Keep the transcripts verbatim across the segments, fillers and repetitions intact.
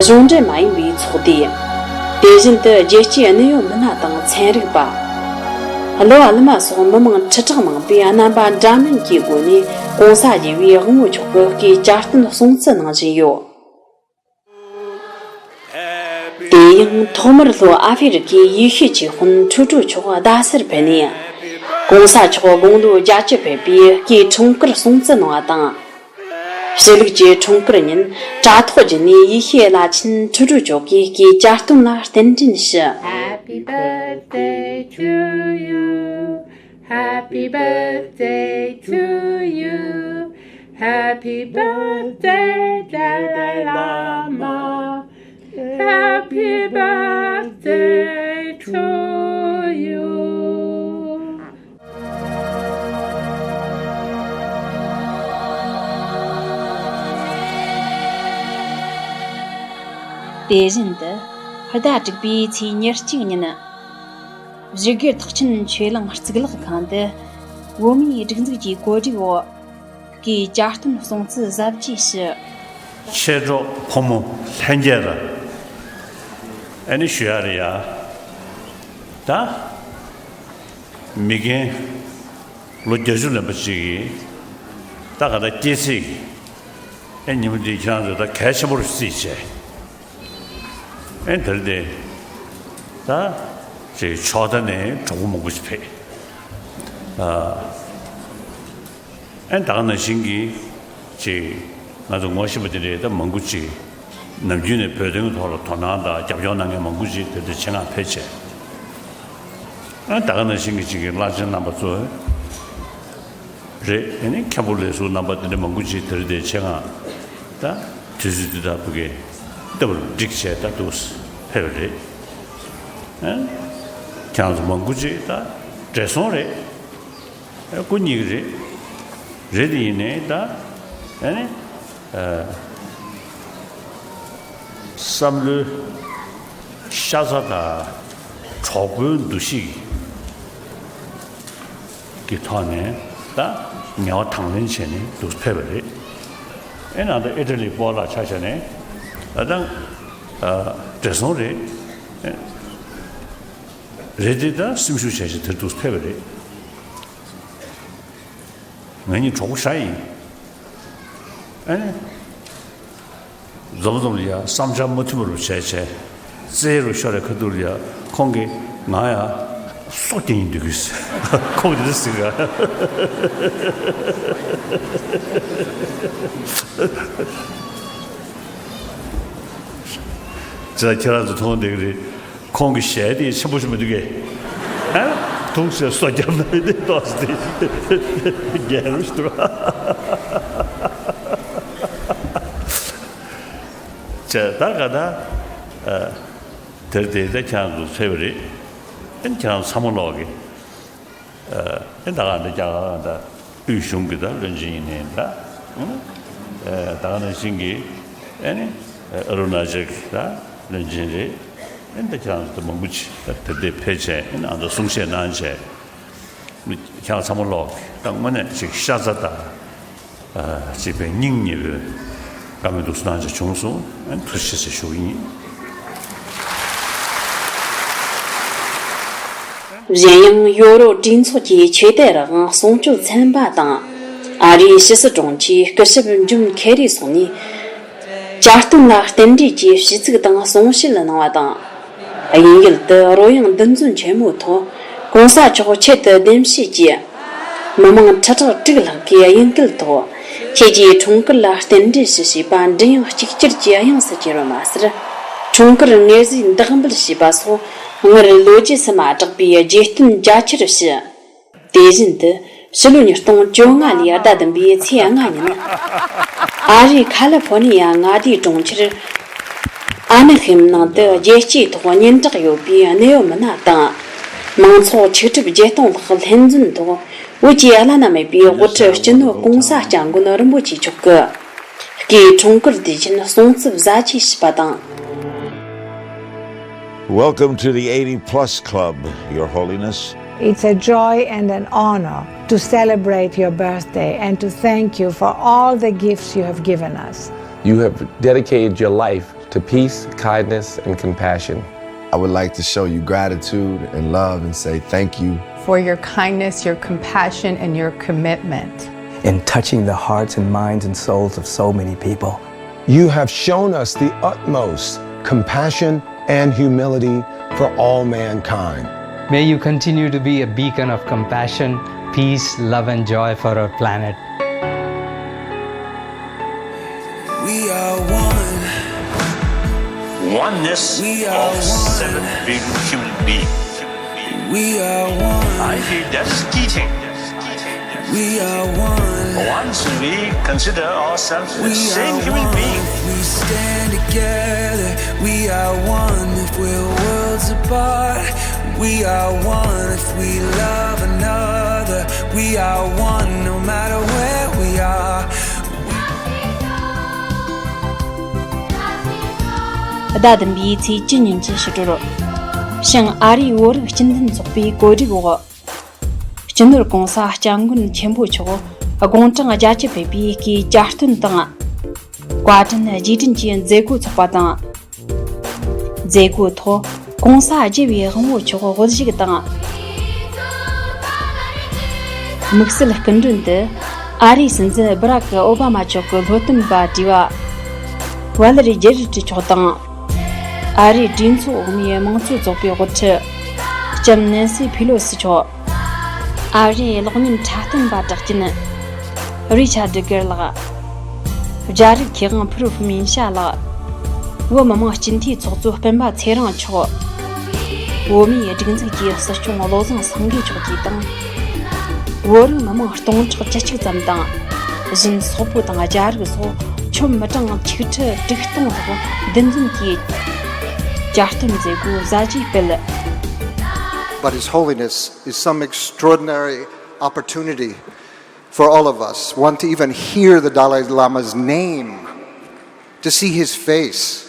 གྲོང་འབྲེལ་མ་ཡིན་པའི་ཚོགས་སྡེ། དེ་བཞིན་དུ་རྒྱལ་སྤྱིའི་གནད་ཡོད་མི་སྣ་དང་ཚན་རིག་པ། གླུ་བ་གླུ་མ་སོགས་མི་མང་ཁྲི་ཕྲག་མང་པོས་རྣམ་པ་འདྲ་མིན་གྱི་སྒོ་ནས་གོང་ས་རྒྱལ་བའི་དབང་བོ་མཆོག་གི་སྐུའི་གྱ་སྟོན་སྲུང་བརྩི་གནང་བཞིན་ཡོད། དེ་ཡང་ཐོག་མར་ལྷོ་ཨ་ཧྥེ་རི་ཁའི་ཡེ་ཤུའི་ཆོས་དཔོན་ཁྲོ་ཁྲོ་མཆོག་རྡ་སར་ཕེབས་ནས། གོང་ས་མཆོག་དགུང་ལོ་བརྒྱད་ཅུ་ཕེབས་པའི་སྐུའི་འཁྲུངས་སྐར་སྲུང་བརྩི་གནང་བ་དང་། གཞིས་ལུགས་ཀྱི་འཁྲུངས་སྐར་ཉིན་དྲ་ཐོག་བརྒྱུད་ནས་ཡེ་ཤུའི་བླ་ཆེན་ཁྲོ་ཁྲོ་མཆོག་གིས་སྐུའི་གྱ་སྟོན་ལ་རྟེན་འབྲེལ་ཞུ། Happy birthday to you. Happy birthday to you. Happy birthday, Dalai Lama. Happy birthday to you. དེ་བཞིན་དུ་ཟླ་དྲུག་པའི་ཚེས་ཉེར་གཅིག་ཉིན། བཞུགས་སྒར་ཐེག་ཆེན་ཆོས་གླིང་གཙུག་ལག་ཁང་དུ་བོད་མིའི་སྒྲིག་འཛུགས་ཀྱི་གོ་སྒྲིག་འོག་སྐུའི་གྱ་སྟོན་སྲུང་བརྩི་གཟབ་རྒྱས་ཞུ། མཆེད་གྲོགས་ཕོ་མོ་ལྷན་རྒྱས་ལ་ཨ་ནི་ཞུ་ཡ་རེད་ཡ། ད་མི་རྒན་ལོ་བརྒྱད་ཅུ་ལོན་པ་ཅིག་གིས་ད་ག་ད་སྐྱེས་ཚེས་ཀྱི་ཨེ་ཉིན་མོ་འདི་ཁྱེད་རང་ཚོ་ད་གལ་ཆེན་པོ་རུ་བརྩིས་བྱས། ཨེ་དེར་དེ་ད་ཅིག་ཕྱོགས་མཐའ་ནས་གྲོགས་པོ་མང་པོ་ཞིག་ཕེབས། ཨ་ཨེ་ད་ག་ནང་བཞིན་གྱི་ཅིག་ང་ཚོ་ངོ་ཤེས་པ་དེ་འདྲའི་ད་མང་པོ་ཅིག་ནམ་རྒྱུན་ནས་བོད་དོན་གྱི་ཐོག་ལ་དོ་སྣང་དང་རྒྱབ་སྐྱོར་གནང་མཁན་མང་པོ་ཅིག་དེར་དེ་ཆེད་མངགས་ཕེབས་བྱས། ཨེ་ད་ག་ནང་བཞིན་གྱི་ཅིག་གི་བླ་ཆེན་རྣམ་པ་ཚོ། རེད། ཨ་ནི་མཁན་པོ་ལས་ཟུར་རྣམ་པ་དེ་འདྲ་མང་པོ་ཅིག་དེར་དེ་ཆེད་མངགས་ད་དུས་ཚོད་དེ་དག་བུ་གས་ལྟ་བུར་བསྒྲིགས་བྱས་ད་འདུག་ཕེབས་པ་རེད། ཨ་ཁྱེད་རང་ཚོ་མང་པོ་ཅིག་ད་བགྲེས་སོང་རེད། ཨ་སྐུ་ཉིད་ཀྱི་རེད། རེད་དེ་ཡིན་ནའི་ད་ཨ་ནི་ཨ་བསམ་བློའི་ཤ་ཚ་དང་གྲོགས་པོའི་འདུ་ཤེས་ཀྱི་ཀྱི་ཐོག་ནས་ད་ངལ་བ་དང་ལེན་བྱས་ནས་འདུག་ཕེབས་པ་རེད། ཨེ་ནང་དུ་ཨི་ཊ་ལི་སྤོ་ལགས་ཆ་བཞག་ནས་ད་ལྟ་བགྲེས་སོང་རེད། རེད་དེ་ད་སེམས་ཤུགས་བྱས་བྱས་དེར་འདུག་ཕེབས་པ་རེད། ང་གཉིས་གྲོགས་པོ་ཞེ་ཡིན། ཨེ་ནི། འཛོམས་འཛོམས་ལ་ཡ་བསམ་འཆར་མ་མཐུན་པ་རུ་བྱས་བྱས། རྩེད་རུ་ཤོར་རེ་ཁ་ཐུག་ལ་ཡ་ཁོང་གིས་ང་ཡ་སྲོག་སྐྱེལ་ཡིན་འདུག་གིས། ཁོང་གིས་འདི་ཟེར་ག་ཅི་ལ་ཁྱེད་རང་ཚོ་མཐོང་བསྡད་ཀྱི་རེད། ཁོང་གི་ཞལ་དེ་ཆེན་པོ་ཞིག་མི་འདུག་གས། ཨ་ཐུག་སེ་སོ་རྒྱབ་ན་དེ་ཏོག་ཙམ་དེ་རྒྱལ་རུ་ཞིག་འདུག་ཅེས་ད་ག་ད། དེར་དེ་ད་ཁྱེད་རང་ཚོ་ཕེབས་པ་རེད། ཨ་ནི་ཁྱེད་རང་ཚང་མ་ལོག་གི། ཨ་ནི་ད་ག་འདི་རྒྱ་གར་ད་དབུས་གཞུང་གི་ད་བློན་ཆེན་ཡིན་ནའི་ད། ཨ་ད་ག་ནང་བཞིན་གྱི་ཨ་ནི་ཨ་རུ་ན་ཅལ་གྱི་ད་བློན་ཆེན་རེད། ཨ་ནི་ད་ཁྱེད་རང་ཚོ་ད་མང་པོ་ཅིག་ད་དེར་དེ་ཕེབས་བྱས་ཨ་ནི་ཨ་ད་གསུང་བཤད་གནང་བྱས། ཁྱེད་རང་ཚང་མ་ལོག་ད་དངོས་གནས་ཅིག་ཤ་ཚ་དང་། ཅེས་པའི་སྙིང་ཉེ་བའི་བཀའ་མོལ་འདུག་སེ་གནང་ཆ་བྱུང་སོང་། ཐུགས་རྗེ་ཆེ་ཞུ་གི་ཡིན། གཞན་ཡང་ཡོ་རོབ་གྲོས་ཚོགས་ཀྱི་ཆོས་དད་རང་དབང་སྲུང་སྐྱོབ་ཚན་པ་དང་། ཨ་རིའི་ཕྱི་སྲིད་དྲུང་ཆེ་སྐུ་ཞབས་འཇོན་ཁེ་རི་སོགས་ནས། གྱ་སྟོན་ལ་རྟེན་འབྲེལ་གྱི་ཞུ་ཚིག་དང་གསུང་བཤད་གནང་བ་དང་། དབྱིན་ཡུལ་དུ་རོལ་དབྱངས་འདུ་འཛོམས་ཆེན་མོའི་ཐོག་གོང་ས་མཆོག་ཆེད་དུ་གདན་ཞུས་ཀྱིས། མི་མང་ཁྲི་ཕྲག་དྲུག་ལྷག་གིས་དབྱིན་སྐད་ཐོག་ཁྱེད་ཀྱི་འཁྲུངས་སྐར་ལ་རྟེན་འབྲེལ་ཞུ་ཞེས་པ་མགྲིན་དབྱངས་གཅིག་གྱུར་གྱིས་དབྱངས་སུ་གྱེར་བ་མ་ཟད། འཁྲུངས་སྐར་དངོས་རྫས་འདེགས་འབུལ་ཞེས་པ་སོགས་སྔར་ལོ་རྒྱུས་སུ་མ་གྲགས་པའི་རྒྱས་སྟོན་རྒྱ་ཆེར་ཞུ། དེ་བཞིན་དུ་ཕྱི་ལོ་ཉིས་སྟོང་བཅོ་ལྔ་ལོའི་ཟླ་བདུན་པའི་ཚེས་ལྔ་ཉིན། ཨ་རིའི་ཁ་ལི་ཧྥོ་ནི་ཡ་མངའ་སྡེའི་གྲོང་ཁྱེར་ཨ་ན་ཧེམ་ནང་དུ་རྒྱལ་སྤྱིའི་ཐོག་སྙན་གྲགས་ཡོད་པའི་གནད་ཡོད་མི་སྣ་དང་། མང་ཚོགས་ཆིག་ཁྲི་བརྒྱད་སྟོང་ལྷག་ལྷན་འཛོམས་ཐོག་བོད་ཀྱི་བླ་ན་མེད་པའི་དབུ་ཁྲིད་སྤྱི་ནོར་༸གོང་ས་༸སྐྱབས་མགོན་རིན་པོ་ཆེ་མཆོག་གིས། སྐུའི་འཁྲུངས་སྐར་དུས་ཆེན་སྲུང་བརྩི་གཟབ་རྒྱས་ཞུས་པ་དང་། Welcome to the eighty plus club, Your Holiness. It's a joy and an honor to celebrate your birthday and to thank you for all the gifts you have given us. You have dedicated your life to peace, kindness, and compassion. I would like to show you gratitude and love and say thank you for your kindness, your compassion, and your commitment in touching the hearts and minds and souls of so many people. You have shown us the utmost compassion and humility for all mankind. May you continue to be a beacon of compassion, peace, love, and joy for our planet. We are one. Oneness of seven billion human beings. We are one. I feel that is key thing. We are one. Once we consider ourselves as same human being. We stand together. We are one if we're worlds apart. We are one if we love another. We are one no matter where we are. ཟླ་བདུན་པའི་ཚེས་བཅུ་ཉིན་གྱི་ཕྱི་དྲོར། ཞིང་ཨ་རིའི་བོད་རིགས་སྤྱི་མཐུན་ཚོགས་པའི་གོ་སྒྲིག་འོག་སྤྱི་ནོར་༧གོང་ས་༧སྐྱབས་མགོན་ཆེན་པོ་མཆོག་དགུང་གྲངས་བརྒྱད་ཅུ་ཕེབས་པའི་སྐུའི་གྱ་སྟོན་དང་། བཀའ་དྲིན་རྗེས་དྲན་གྱི་མཛད་སྒོ་ཚོགས་པ་དང་། མཛད་སྒོའི་ཐོག་༧གོང་ས་རྒྱལ་བའི་དབང་པོ་མཆོག་དབུ་བཞུགས་དང་། དམིགས་བསལ་སྐུ་མགྲོན་དུ་ཨ་རིའི་སྲིད་འཛིན་སྦ་རག་ཨོ་བྷ་མ་མཆོག་གི་སློབ་སྟོན་པ་བགྲེས་པ་ཝ་ལེ་རི་ཇེ་རི་ཏྲི་མཆོག་དང་། ཨ་རིའི་གྲོས་ཚོགས་འོག་མའི་དམངས་གཙོ་ཚོགས་པའི་དབུ་ཁྲིད་ལྕམ་ནེན་སི་ཕི་ལོ་སི་མཆོག་ཨ་རིའི་གློག་བརྙན་འཁྲབ་སྟོན་པ་གྲགས་ཅན་རི་ཆར་ཌི་གེར་ལགས། རྒྱ་རིགས་མཁས་དབང་ཕུར་ཧྥུ་མིན་ཤ་ལགས། བོད་མི་མང་སྤྱི་འཐུས་ཚོགས་གཙོ་སྤེན་པ་ཚེ་རིང་མཆོག་བོད་མིའི་སྒྲིག་འཛུགས་ཀྱི་སྲིད་སྐྱོང་བློ་བཟང་སེང་གེ་མཆོག་གིས་དང་། བོད་རིགས་མི་མང་སྟོང་ཕྲག་བཅུ་གཅིག་ཙམ་དང་། གཞན་སོག་པོ་དང་རྒྱ་རིགས་སོགས་ཁྱོན་མི་གྲངས་ཆིག་ཁྲི་དྲུག་སྟོང་ལྷག་འདུ་འཛོམས་ཀྱིས་གྱ་སྟོན་མཛད་སྒོ་གཟབ་རྒྱས་སྤེལ། But His Holiness is some extraordinary opportunity for all of us. One, to even hear the Dalai Lama's name, to see his face,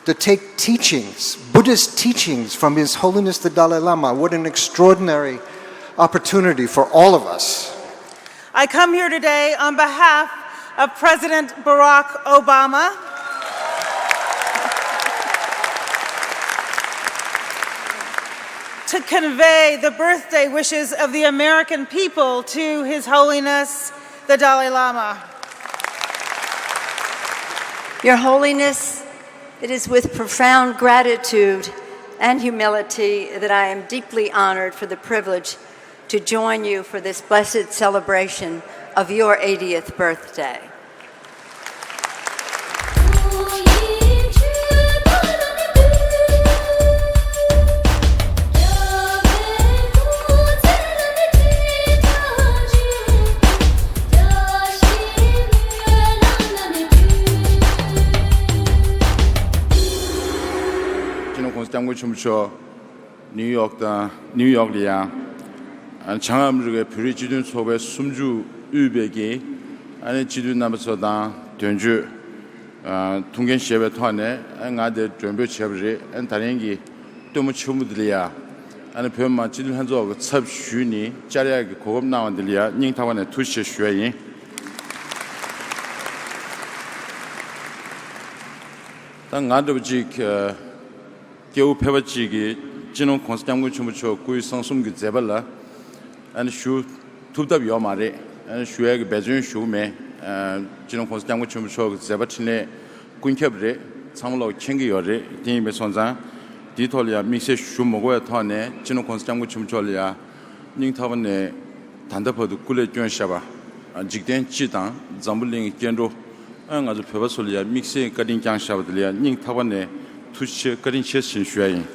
to take teachings, Buddhist teachings from His Holiness the Dalai Lama. What an extraordinary opportunity for all of us. I come here today on behalf of President Barack Obama to convey the birthday wishes of the American people to His Holiness the Dalai Lama. Your Holiness, it is with profound gratitude and humility that I am deeply honored for the privilege to join you for this blessed celebration of your eightieth birthday. སྤྱི་ནོར་༧གོང་ས་༧སྐྱབས་མགོན་ཆེན་པོ་མཆོག་ནིའུ་ཡོག་དང་ནིའུ་ཡོག་ལ་ཡང་ཨ་བྱང་ཨ་མི་རི་ཀའི་བོད་རིགས་སྤྱི་མཐུན་ཚོགས་པའི་གསུམ་བཅུ་དབུས་པའི་གི་ཨ་ནི་སྤྱི་འཐུས་རྣམ་པ་ཚོ་དང་དོན་གཅོད་ཨ་ཐུགས་འགན་བཞེས་པའི་ཐོག་ནས་ཨ་ང་དེར་མགྲོན་འབོད་བྱས་པ་རེད། ཨ་ནི་ད་རིང་གི་སྟོན་མོ་ཆེན་མོ་འདི་ལ་ཡང་ཨ་ནི་བོད་མི་མང་སྤྱི་འཐུས་ལྷན་ཚོགས་ཀྱི་ཚབ་ཞུས་ནས་བཅར་ཡག་གི་གོ་སྐབས་གནང་བ་འདི་ལ་ཡང་སྙིང་ཐག་པ་ནས་ཐུགས་རྗེ་ཆེ་ཞུ་ཡ་ཡིན། ད་ང་འདྲ་པོ་ཅིག་ཨ། སྐྱེ་བོ་ཕལ་པ་གཅིག་གིས་སྤྱི་ནོར་༧གོང་ས་༧སྐྱབས་མགོན་ཆེན་པོ་མཆོག་སྐུའི་གསང་གསུམ་གྱི་མཛད་པ་ལ་ཨ་ནི་ཞུ་ཐུབ་ཐབས་ཡོད་མ་རེད། ཨ་ནི་ཞུ་ཡས་ཀྱི་འབད་བརྩོན་ཞུ་གི་མེད། ཨ་སྤྱི་ནོར་༧གོང་ས་༧སྐྱབས་མགོན་ཆེན་པོ་མཆོག་གི་མཛད་པ་འཕྲིན་ལས་ཀུན་ཁྱབ་རེད། ཚང་མ་ལོག་མཁྱེན་གྱི་ཡོད་རེད། དེ་ཡིན་པའི་སོང་ཙང་དེའི་ཐོག་ལ་ཡང་དམིགས་བསལ་ཞུ་མ་དགོས་པའི་ཐོག་ནས་སྤྱི་ནོར་༧གོང་ས་༧སྐྱབས་མགོན་ཆེན་པོ་མཆོག་ལ་ཡང་སྙིང་ཐག་པ་ནས་ད་ལྟ་བར་དུ་སྐུ་ལས་བསྐྱོན་བཞག་པ། འཇིག་རྟེན་སྤྱི་དང་འཛམ་བུ་གླིང་གི་སྐྱེ་འགྲོ། ཨ་ང་ཚོ་བོད་པ་ཚོ་ལ་ཡང་དམིགས་བསལ་བཀའ་དྲིན་བསྐྱངས་བཞག་པ་དེ་ལ་ཡང་སྙིང་ཐག་པ་ནས་ཐུགས་རྗེ་ཆེ་བཀའ་དྲིན་ཆེ་ཟེར་ཞུ་ཡ་ཡིན།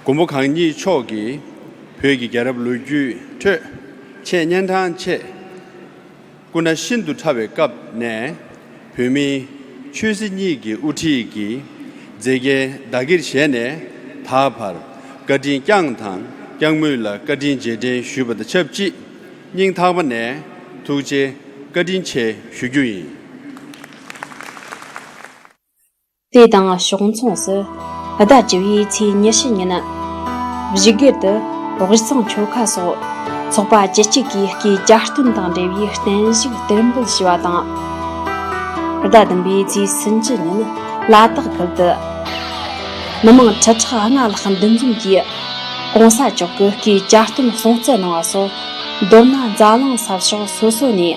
མགོན་པོ་གང་ཉིད་མཆོག་གིས་བོད་ཀྱི་རྒྱལ་རབས་ལོ་རྒྱུས་ཁྲོད་ཆེས་གཉན་འཕྲང་ཆེ། སྐུ་ན་ཤིན་ཏུ་ཕྲ་བའི་སྐབས་ནས་བོད་མིའི་ཆོས་སྲིད་གཉིས་ཀྱི་དབུ་ཁྲིད་ཀྱི་མཛད་འགན་བདག་གིར་བཞེས་ནས་ད་བར་བཀའ་དྲིན་བསྐྱངས་དང་བསྐྱང་མུས་ལ་བཀའ་དྲིན་རྗེས་དྲན་ཞུས་པ་དང་ཆབས་ཅིག་སྙིང་ཐག་པ་ནས་ཐུགས་རྗེ་བཀའ་དྲིན་ཆེ་ཞུ་རྒྱུ་ཡིན། དེ་དང་ཕྱོགས་མཚུངས་སུ། ཟླ་བཅུ་བའི་ཚེས་ཉི་ཤུ་ཉིན། བཞུགས་སྒར་དུ་དབུས་གཙང་ཆོལ་ཁ་སོགས་ཚོགས་པ་བཅུ་གཅིག་གིས་སྐུའི་གྱ་སྟོན་དང་འབྲེལ་བའི་བརྟན་བཞུགས་གཏོར་འབུལ་ཞུས་པ་དང་། ཟླ་བདུན་པའི་ཚེས་སུམ་ཅུ་ཉིན་ལ་དྭགས་ཁུལ་དུ་མི་མང་ཁྲི་ཕྲག་ལྔ་ལྷག་འདུ་འཛོམས་ཀྱིས་གོང་ས་མཆོག་གི་སྐུའི་གྱ་སྟོན་སྲུང་བརྩི་གནང་བ་སོགས་མདོར་ན་འཛམ་གླིང་ས་ཕྱོགས་སོ་སོ་ནས་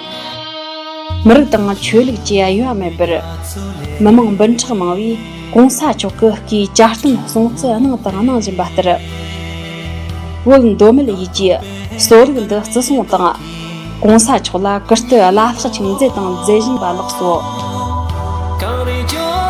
མི་རིགས་དང་ཆོས་ལུགས་ཀྱི་དབྱེ་བ་མེད་པར་མི་མང་འབུམ་ཕྲག་མང་བས་གོང་ས་མཆོག་གི་སྐུའི་གྱ་སྟོན་སྲུང་བརྩི་གནང་དང་གནང་བཞིན་པ་ལྟར། བོད་མདོ་སྨད་ཡུལ་གྱི་གསོ་རིག་འདི་བརྩི་སྲུང་དང་། གོང་ས་མཆོག་ལ་བཀུར་སྟི་བླ་ལྷག་ཅིག་མཛད་དང་མཛད་བཞིན་པ་ལགས་སོ། གངས་རི་ལྗོངས་